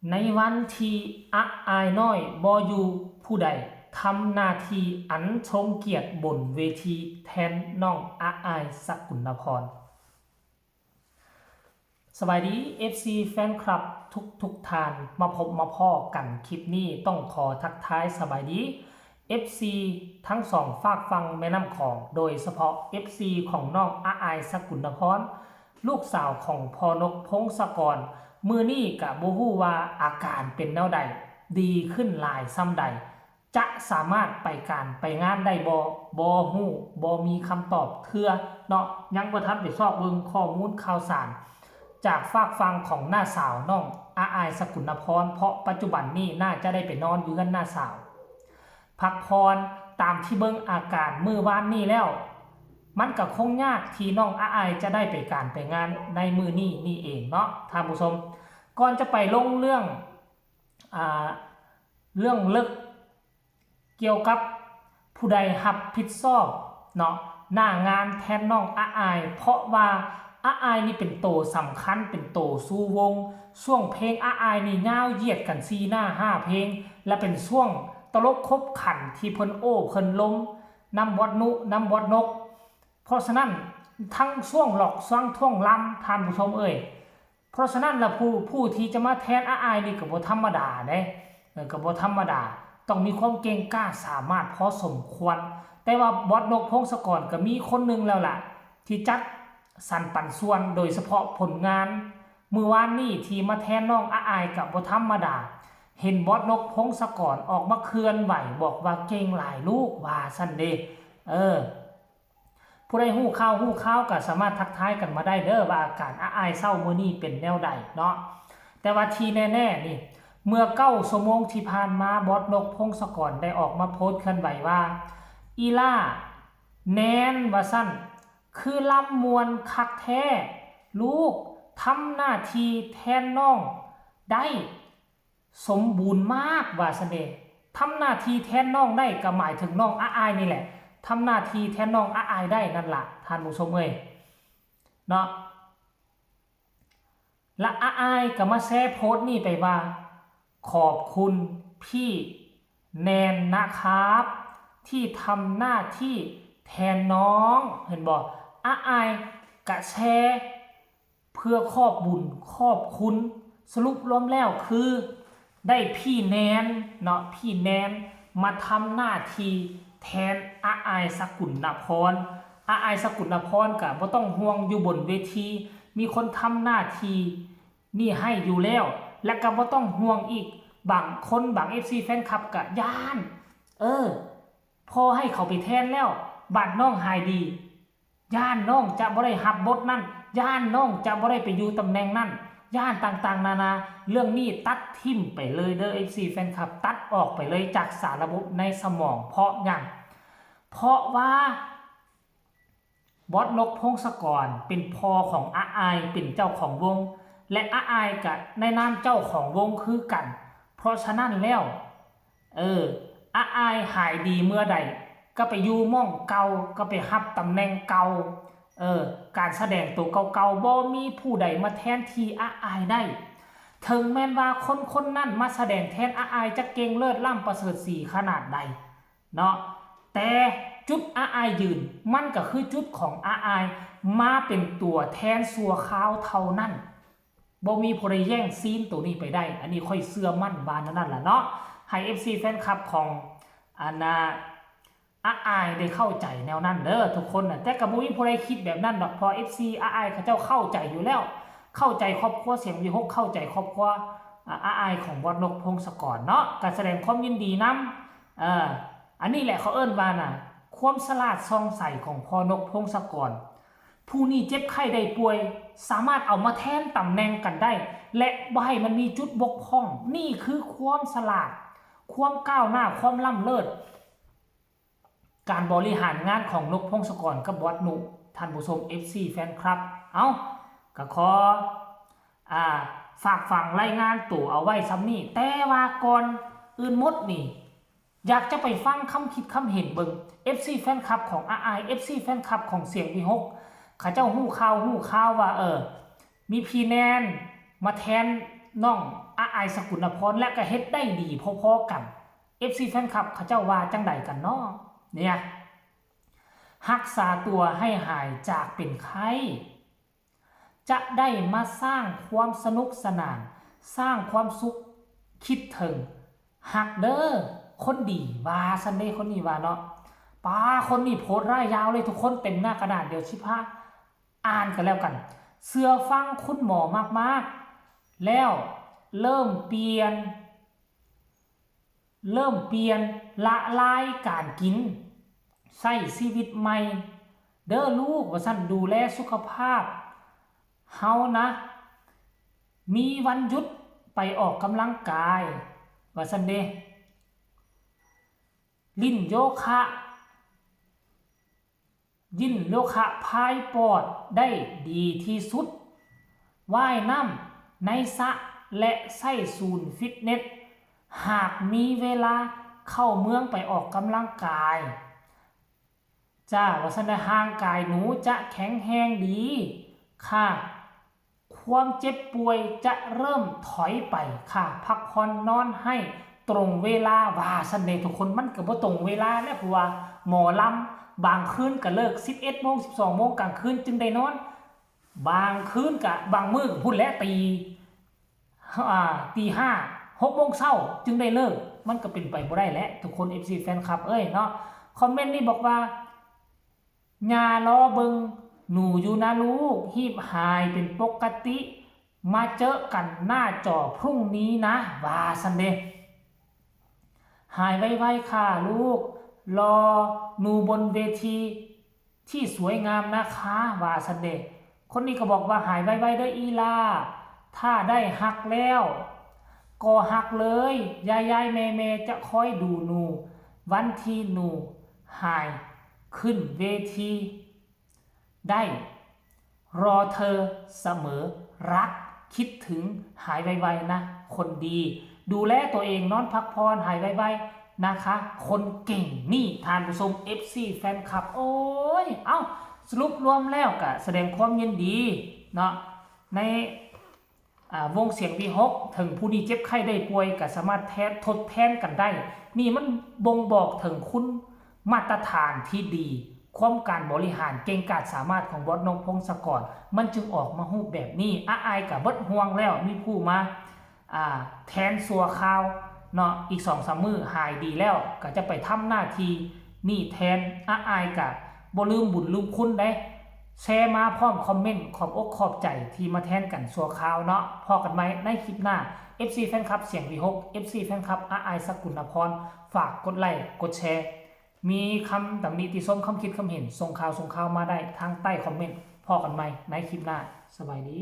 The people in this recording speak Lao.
ໃນວັນທີ່ອະອາຍນ້ອຍບໍ່ຢູ່, ຜູ້ໃດທຳໜ້າທີ່ອັນຊົງກຽດບົນເວທີແທນນ້ອງອະອາຍ ສະກຸນນະພອນ? ສະບາຍດີ ເອັຟຊີ ແຟນຄລັບທຸກໆທ່ານ, ມາພົບມາພໍ້ກັນຄລິບນີ້ ຕ້ອງຂໍທັກທາຍສະບາຍດີ ເອັຟຊີ ທັງສອງຟາກຝັ່ງແມ່ນ້ຳຂອງ, ໂດຍສະເພາະ ເອັຟຊີ ຂອງນ້ອງອະອາຍ ສະກຸນນະພອນ ລູກສາວຂອງພໍ່ນົກ ພົງສະກອນ. ມື້ນີ້ກະບໍ່ຮູ້ວ່າອາການເປັນແນວໃດ, ດີຂຶ້ນຫຼາຍສ່ຳໃດ, ຈະສາມາດໄປການໄປງານໄດ້ບໍ່? ບໍ່ຮູ້, ບໍ່ມີຄຳຕອບເທື່ອເນາະ, ຍັງບໍ່ທັນໄປຊອກເບິ່ງຂໍ້ມູນຂ່າວສານຈາກຟາກຝັ່ງຂອງນ້າສາວນ້ອງອາອາຍ ສະກຸນນະພອນ, ເພາະປັດຈຸບັນນີ້ໜ້າຈະໄດ້ໄປນອນຢູ່ເຮືອນນ້າສາວ ພັກຜ່ອນ. ຕາມທີ່ເບິ່ງອາການມື້ວານນີ້ແລ້ວ, ມັນກະຄົງຍາກທີ່ນ້ອງອາອາຍຈະໄດ້ໄປການໄປງານໃນມື້ນີ້ນີ້ເອງເນາະທ່ານຜູ້ຊົມ. ກ່ອນຈະໄປລົງເລື່ອງ ອາ ເລື່ອງເລິກກ່ຽວກັບຜູ້ໃດຮັບຜິດຊອບເນາະ ໜ້າງານແທນນ້ອງອາອາຍ, ເພາະວ່າອາອາຍນີ້ເປັນໂຕສຳຄັນ, ເປັນໂຕຊູວົງ. ຊ່ວງເພງອາອາຍນີ້ຍາວຢຽດກັນສີ່ໜ້າຫ້າເພງ, ແລະ ເປັນຊ່ວງຕະຫຼົກຂົບຂັນທີ່ເພິ່ນໂອ້ເພິ່ນລົມນຳບອດນຸ ນຳບອດນົກ. ເພາະສະນັ້ນ ທັງຊ່ວງລັອກ ທັງຊ່ວງລຳ ທ່ານຜູ້ຊົມເອີຍ, ເພາະສະນັ້ນລະ ຜູ້ ຜູ້ທີ່ຈະມາແທນອາອາຍນີ້ກໍບໍ່ທຳມະດາເດ້, ເອີ ກໍບໍ່ທຳມະດາ, ຕ້ອງມີຄວາມເກັ່ງກ້າສາມາດພໍສົມຄວນ. ແຕ່ວ່າບອດນົກ ພົງສະກອນ ກໍມີຄົນໜຶ່ງແລ້ວລະ ທີ່ຈັດສັນປັນສ່ວນ, ໂດຍສະເພາະຜົນງານມື້ວານນີ້ທີ່ມາແທນນ້ອງອາອາຍກໍບໍ່ທຳມະດາ. ເຫັນບອດນົກ ພົງສະກອນ ອອກມາເຄື່ອນໄຫວ ບອກວ່າເກັ່ງຫຼາຍລູກ ວ່າຊັ້ນເດ້. ເອີ ຜູ້ໃດຮູ້ຂ່າວຮູ້ຄາວກໍສາມາດທັກທາຍກັນມາໄດ້ເດີ້ ວ່າອາການອາອາຍເຊົ້າມື້ນີ້ເປັນແນວໃດເນາະ. ແຕ່ວ່າທີ່ແນ່ໆນີ້ ເມື່ອເກົ້າຊົ່ວໂມງທີ່ຜ່ານມາ ບອດນົກ ພົງສະກອນ ໄດ້ອອກມາໂພສເຄື່ອນໄຫວວ່າ ອີ່ຫຼ້າແນນ ວ່າຊັ້ນ, ຄືລຳມ່ວນຄັກແທ້ລູກ, ທຳໜ້າທີ່ແທນນ້ອງໄດ້ ສົມບູນມາກ ວ່າຊັ້ນເດ. ທຳໜ້າທີ່ແທນນ້ອງໄດ້ ກໍໝາຍເຖິງນ້ອງອາອາຍນີ້ແຫຼະ, ທຳໜ້າທີ່ແທນນ້ອງອາອາຍໄດ້ນັ້ນລະ ທ່ານຜູ້ຊົມເອີຍ ເນາະ. ລະອາອາຍກໍມາແຊໂພສນີ້ໄປວ່າ ຂອບຄຸນພີ່ແນນນະຄັບ ທີ່ທຳໜ້າທີ່ແທນນ້ອງ. ເຫັນບໍ່? ອາອາຍກະແຊ ເພື່ອຂອບບຸນຂອບຄຸນ. ສະຫຼຸບລວມແລ້ວຄື ໄດ້ພີ່ແນນເນາະ, ພີ່ແນນມາທຳໜ້າທີ່ແທນອາອາຍ ສະກຸນນະພອນ. ອາອາຍ ສະກຸນນະພອນ ກະບໍ່ຕ້ອງຫ່ວງ, ຢູ່ບົນເວທີມີຄົນທຳໜ້າທີ່ນີ້ໃຫ້ຢູ່ແລ້ວ, ແລະ ກະບໍ່ຕ້ອງຫ່ວງອີກ. ບາງຄົນ ບາງເອັຟຊີ ແຟນຄລັບ ກະຢ້ານ, ເອີ ພໍໃຫ້ເຂົາໄປແທນແລ້ວ ບາດນ້ອງຫາຍດີ ຢ້ານນ້ອງຈະບໍ່ໄດ້ຮັບບົດນັ້ນ, ຢ້ານນ້ອງຈະບໍ່ໄດ້ໄປຢູ່ຕຳແໜ່ງນັ້ນ, ຢ້ານຕ່າງໆນານາ. ເລື່ອງນີ້ຕັດຖິ້ມໄປເລີຍເດີ້ ເອັຟຊີ ແຟນຄລັບ, ຕັດອອກໄປເລີຍຈາກສາລະບົບໃນສະໝອງ. ເພາະຫຍັງ? ເພາະວ່າບອດນົກ ພົງສະກອນ ເປັນພໍ່ຂອງອາອາຍ, ເປັນເຈົ້າຂອງວົງ ແລະ ອາອາຍກະໃນນາມເຈົ້າຂອງວົງຄືກັນ. ເພາະສະນັ້ນແລ້ວ ເອີ ອາອາຍຫາຍດີເມື່ອໃດ ກໍໄປຢູ່ໝ່ອງເກົ່າ, ກໍໄປຮັບຕຳແໜ່ງເກົ່າ, ເອີ ການສະແດງໂຕເກົ່າໆ, ບໍ່ມີຜູ້ໃດມາແທນທີ່ອາອາຍໄດ້. ເຖິງແມ່ນວ່າຄົນຄົນນັ້ນມາສະແດງແທນອາອາຍ ຈະເກັ່ງເລີດລ້ຳປະເສີດສີຂະໜາດໃດເນາະ, ແຕ່ຈຸດອາອາຍຢືນ ມັນກໍຄືຈຸດຂອງອາອາຍ ມາເປັນຕົວແທນຊົ່ວຄາວເທົ່ານັ້ນ. ບໍ່ມີຜູ້ໃດແຍ່ງຊີນໂຕນີ້ໄປໄດ້, ອັນນີ້ຂ້ອຍເຊື່ອໝັ້ນວ່າແນວນັ້ນລະເນາະ. ໃຫ້ເອັຟຊີ ແຟນຄລັບຂອງ ອັນນ່າ ອາອາຍໄດ້ເຂົ້າໃຈແນວນັ້ນເດີ້ທຸກຄົນນະ, ແຕ່ກໍບໍ່ມີຜູ້ໃດຄິດແບບນັ້ນດອກ, ເພາະເອັຟຊີ ອາອາຍເຂົາເຈົ້າເຂົ້າໃຈຢູ່ແລ້ວ, ເຂົ້າໃຈຄອບຄົວສຽງວີຫົກ, ເຂົ້າໃຈຄອບຄົວ ອາ ອາອາຍຂອງບອດນົກ ພົງສະກອນເນາະ, ກໍສະແດງຄວາມຍິນດີນຳ. ເອີ ອັນນີ້ແຫຼະເຂົາເອີ້ນວ່ານະ ຄວາມສະຫຼາດສ່ອງໃສຂອງພໍ່ນົກ ພົງສະກອນ. ຜູ້ນີ້ເຈັບໄຂ້ໄດ້ປ່ວຍ ສາມາດເອົາມາແທນຕຳແໜ່ງກັນໄດ້ ແລະ ບໍ່ໃຫ້ມັນມີຈຸດບົກຜ່ອງ. ນີ້ຄືຄວາມສະຫຼາດ, ຄວາມກ້າວໜ້າ, ຄວາມລ້ຳເລີດ ການບໍລິຫານງານຂອງນົກ ພົງສະກອນ ກັບບອດນຸ ທ່ານຜູ້ຊົມ ເອັຟຊີ ແຟນຄລັບ. ເອົ້າ ກໍຂໍ ອາ ຝາກຝັງລາຍງານໂຕເອົາໄວ້ສ່ຳນີ້, ແຕ່ວ່າກ່ອນອື່ນໝົດນີ້ ຢາກຈະໄປຟັງຄຳຄິດຄຳເຫັນເບິ່ງ ເອັຟຊີ ແຟນຄລັບຂອງອາອາຍ, ເອັຟຊີ ແຟນຄລັບຂອງສຽງວີຫົກ ເຂົາເຈົ້າຮູ້ຂ່າວ ຮູ້ຂ່າວວ່າ ເອີ ມີພີ່ແນນມາແທນນ້ອງອາ ອ້າຍສະກຸນນະພອນ ແລະ ກໍເຮັດໄດ້ດີພໍໆກັນ. ເອັຟຊີແຟນຄລັບເຂົາເຈົ້າວ່າຈັ່ງໃດກັນເນາະ? ເນຍ ຮັກສາຕົວໃຫ້ຫາຍຈາກເປັນໄຂ້ ຈະໄດ້ມາສ້າງຄວາມສະໜຸກສະໜານ, ສ້າງຄວາມສຸກ, ຄິດເຖິງ, ຮັກເດີຄົນດີ ວ່າຊັ້ນເດ້ ຄົນນີ້ວ່າເນາະ. ປາ ຄົນນີ້ໂພສต์ລາຍຍາວເລີຍທຸກຄົນ ເຕັມໜ້າກະດານ. ດຽວຊິພາອ່ານກັນແລ້ວກັນ. ເຊື່ອຟັງຄຸນໝໍມາກໆ ແລ້ວເລີ່ມປ່ຽນ ເລີ່ມປ່ຽນ ລະລາຍການກິນ ໃຊ້ຊີວິດໃໝ່ເດີລູກ ວ່າຊັ້ນ. ດູແລສຸຂະພາບເຮົານະ ມີວັນຢຸດໄປອອກກຳລັງກາຍ ວ່າຊັ້ນເດ້. ຫຼິ້ນໂຍຄະ ຫຼິ້ນໂຍຄະພາຍປອດໄດ້ດີທີ່ສຸດ, ວ່າຍນ້ຳໃນສະ ແລະ ໃຊ້ສູນຟິດເນັດ ຫາກມີເວລາເຂົ້າເມືອງໄປອອກກຳລັງກາຍ. ຈ້າ ວ່າຊັ້ນນະ ຮ່າງກາຍໜູຈະແຂງແຮງດີຄ່າ. ຄວາມເຈັບປ່ວຍຈະເລີ່ມຖອຍໄປຄ່າ. ພັກຜ່ອນນອນໃຫ້ຕົງເວລາ ວ່າຊັ້ນເດ້ທຸກຄົນ. ມັນກໍບໍ່ຕົງເວລາແຫຼະ ເພາະວ່າໝໍລຳບາງຄືນກໍເລີກສິບເອັດໂມງ ສິບສອງໂມງກາງຄືນຈຶ່ງໄດ້ນອນ. ບາງຄືນກະ ບາງມື້ກະພຸ້ນແຫຼະ ຕີ ອາ ຕີຫ້າ ຫົກໂມງເຊົ້າຈຶ່ງໄດ້ເລີກ. ມັນກໍເປັນໄປບໍ່ໄດ້ແຫຼະທຸກຄົນ ເອັຟຊີແຟນຄລັບເອີຍເນາະ. ຄອມເມັນນີ້ບອກວ່າ ຢ່າລໍເບິ່ງໜູຢູ່ນະລູກ, ຮີບຫາຍເປັນປົກກະຕິ, ມາເຈີກັນໜ້າຈໍພລຸ່ງນີ້ນະ ວ່າຊັ້ນເດ້. ຫາຍໄວໆຄ່າລູກ, ລໍໜູບົນເວທີທີ່ສວຍງາມນະຄະ ວ່າຊັ້ນເດ້. ຄົນນີ້ກໍບອກວ່າ ຫາຍໄວໆເດີອີ່ຫຼ້າ, ຖ້າໄດ້ຮັກແລ້ວກໍຮັກເລີຍ, ຍາຍໆແມ່ໆຈະຄອຍດູໜູ ວັນທີ່ໜູຫາຍຂຶ້ນເວທີໄດ້. ລໍເທີສະເໝີ ຮັກ ຄິດເຖິງ ຫາຍໄວໆນະຄົນດີ. ດູແລຕົວເອງ ນອນພັກຜ່ອນ ຫາຍໄວໆນະຄະຄົນເກັ່ງ. ນີ້ທ່ານຜູ້ຊົມ ເອັຟຊີແຟນຄລັບ ໂອ້ຍ ເອົ້າ ສະຫຼຸບລວມແລ້ວກະສະແດງຄວາມຍິນດີເນາະ ໃນ ອ່າ ວົງສຽງວີຫົກ ເຖິງຜູ້ນີ້ເຈັບໄຂ້ໄດ້ປ່ວຍກໍສາມາດແທນ ທົດແທນກັນໄດ້. ນີ້ມັນບົ່ງບອກເຖິງຄຸນມາດຕະຖານທີ່ດີ, ຄວາມການບໍລິຫານເກັ່ງກາດສາມາດຂອງບອສນົກ ພົງສະກອນ ມັນຈຶ່ງອອກມາຮູບແບບນີ້. ອາ ອ້າຍກໍເບິດຫ່ວງແລ້ວ, ມີຜູ້ມາ ອ່າ ແທນຊົ່ວຄາວເນາະ, ອີກສອງສາມມື້ຫາຍດີແລ້ວ ກໍຈະໄປທຳໜ້າທີ່ນີ້ແທນ. ອາ ອ້າຍກໍບໍ່ລືມບຸນລືມຄຸນເດ້. ແຊມາພ້ອມຄອມເມັນ ຂອບອົກຂອບໃຈທີ່ມາແທນກັນຊົ່ວຄາວເນາະ. ພໍ້ກັນໃໝ່ໃນຄລິບໜ້າ ເອັຟຊີແຟນຄລັບສຽງວີຫົກ ເອັຟຊີແຟນຄລັບອາອ້າຍສະກຸນນະພອນ ຝາກກົດໄລ້ກົດແຊ. ມີຄຳຕຳໜິຕິຊົມ ຄຳຄິດຄຳເຫັນ ສົ່ງຂ່າວ ສົ່ງຂ່າວມາໄດ້ທາງໃຕ້ຄອມເມັນ. ພໍ້ກັນໃໝ່ໃນຄລິບໜ້າ. ສະບາຍດີ.